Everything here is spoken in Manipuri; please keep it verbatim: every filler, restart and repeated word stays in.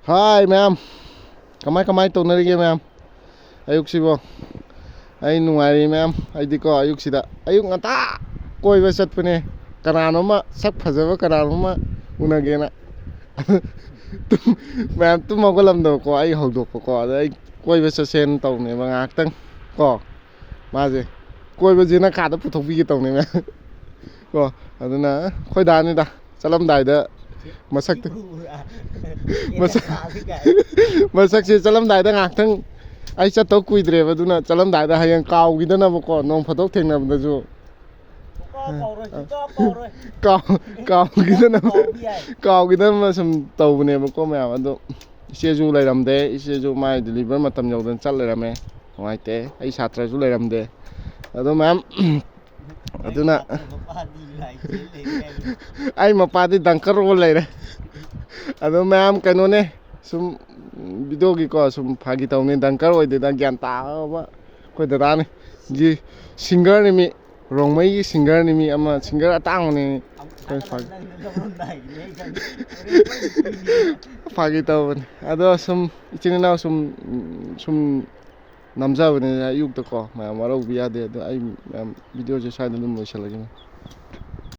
ꯍꯥꯏ ꯃꯌꯥꯝ, ꯀꯃꯥꯏ ꯀꯃꯥꯏ ꯇꯧꯅꯔꯤꯒꯦ ꯃꯌꯥꯝ? ꯑꯌꯨꯛꯁꯤꯕꯣ? ꯑꯩ ꯅꯨꯡꯉꯥꯏꯔꯤ ꯃꯌꯥꯝ꯫ ꯑꯩꯗꯤꯀꯣ, ꯑꯌꯨꯛꯁꯤꯗ, ꯑꯌꯨꯛ ꯉꯟꯇꯥ ꯀꯣꯏꯕ ꯆꯠꯄꯅꯦ꯫ ꯀꯅꯥꯅꯣꯝꯃ, ꯁꯛ ꯐꯖꯕ ꯀꯅꯥꯅꯣꯝꯃ ꯎꯅꯒꯦꯅ꯫ ꯇꯨꯝ-, ꯃꯌꯥꯝ ꯇꯨꯝ ꯍꯧꯒꯠꯂꯝꯗꯕꯀꯣ, ꯑꯩ ꯍꯧꯗꯣꯛꯄꯀꯣ꯫ ꯑꯗ ꯑꯩ ꯀꯣꯏꯕ ꯆꯠꯁꯦꯅ ꯇꯧꯅꯦꯕ ꯉꯥꯏꯍꯥꯛꯇꯪ ꯀꯣ꯫ ꯃꯥꯁꯦ ꯀꯣꯏꯕꯁꯦ ꯅꯪ ꯀꯥꯗ ꯄꯨꯊꯣꯛꯄꯤꯒꯦ ꯇꯧꯅꯦ ꯃꯌꯥꯝ ꯀꯣ꯫ ꯑꯗꯨꯅ ꯑꯩꯈꯣꯏ ꯗꯥꯅꯤꯗ꯫ ꯆꯠꯂꯝꯗꯥꯏꯗ ꯃꯁꯛꯇ-, ꯃꯁꯛ-, ꯃꯁꯛꯁꯦ ꯆꯠꯂꯝꯗꯥꯏꯗ ꯉꯥꯏꯍꯥꯛꯇꯪ, ꯑꯩ ꯆꯠꯇꯧ ꯀꯨꯏꯗ꯭ꯔꯦꯕ, ꯑꯗꯨꯅ ꯆꯠꯂꯝꯗꯥꯏꯗ ꯍꯌꯦꯡ ꯀꯥꯎꯈꯤꯗꯅꯕꯀꯣ, ꯅꯣꯡ ꯐꯥꯗꯣꯛ ꯊꯦꯡꯅꯕꯗꯁꯨ꯫ ꯁꯨꯡꯀꯥꯎ ꯀꯥꯎꯔꯣꯏ, ꯁꯨꯡꯀꯥꯎ ꯀꯥꯎꯔꯣꯏ꯫ ꯀꯥꯎ-, ꯀꯥꯎꯈꯤꯗꯅꯕ, ꯀꯥꯎꯕ ꯌꯥꯏ꯫ ꯀꯥꯎꯈꯤꯗꯅꯕ ꯁꯨꯝ ꯇꯧꯕꯅꯦꯕꯀꯣ ꯃꯌꯥꯝ꯫ ꯑꯗꯣ ꯏꯆꯦꯁꯨ ꯂꯩꯔꯝꯗꯦ, ꯏꯆꯦꯁꯨ ꯃꯥꯏ deliver ꯃꯇꯝ ꯌꯧꯗꯅ ꯆꯠ ꯂꯩꯔꯝꯃꯦ꯫ ꯅꯨꯡꯉꯥꯏꯇꯦ, ꯑꯩ ꯁꯥꯇ꯭ꯔꯁꯨ ꯂꯩꯔꯝꯗꯦ꯫ ꯑꯗꯣ ꯃꯌꯥꯝ, ꯑꯗꯨꯅ ꯅꯨꯄꯥꯗꯤ ꯂꯥꯏ ꯆꯦꯜ ꯂꯩꯔꯦ ꯍꯥꯏꯕ꯫ ꯑꯩ ꯃꯄꯥꯗꯤ ꯗꯪꯀꯔ ꯑꯣꯜ ꯂꯩꯔꯦ꯫ ꯑꯗꯣ ꯃꯌꯥꯝ, ꯀꯩꯅꯣꯅꯦ, ꯁꯨꯝ videoꯒꯤꯀꯣ, ꯁꯨꯝ ꯐꯥꯒꯤ ꯇꯧꯅꯤ, ꯗꯪꯀꯔ ꯑꯣꯏꯗꯦꯗ, ꯒ꯭ꯌꯥꯟ ꯇꯥꯕ ꯑꯩꯈꯣꯏ ꯗꯗꯥꯅꯤ꯫ ꯁꯤꯡꯒꯔꯅꯤ ꯃꯤ, ꯔꯣꯡꯃꯩꯒꯤ ꯁꯤꯡꯒꯔꯅꯤ ꯃꯤ, ꯑꯃ ꯁꯤꯡꯒꯔ ꯑꯇꯥꯡꯕꯅꯤ꯫ ꯑꯩꯈꯣꯏ ꯐꯥꯒꯤ-, ꯅꯪꯅ ꯂꯧꯔꯝꯗꯥꯏꯒꯤꯅꯦ ꯑꯩ ꯈꯪꯉꯦ꯫ ꯐꯥꯒꯤ ꯇꯧꯕꯅꯤ꯫ ꯑꯗꯣ ꯁꯨꯝ ꯏꯆꯤꯟ ꯏꯅꯥꯎ ꯁꯨꯝ, ꯁꯨꯝ ꯅꯝꯖꯕꯅꯤꯅ ꯑꯌꯨꯛꯇꯀꯣ ꯃꯌꯥꯝ ꯋꯥꯔꯧꯕꯤ ꯌꯥꯗꯦ꯫ ꯑꯗꯣ ꯑꯩ ꯃꯌꯥꯝ videoꯁꯦ ꯁ꯭ꯋꯥꯏꯗ ꯑꯗꯨꯝ ꯂꯣꯏꯁꯤꯜꯂꯒꯦ꯫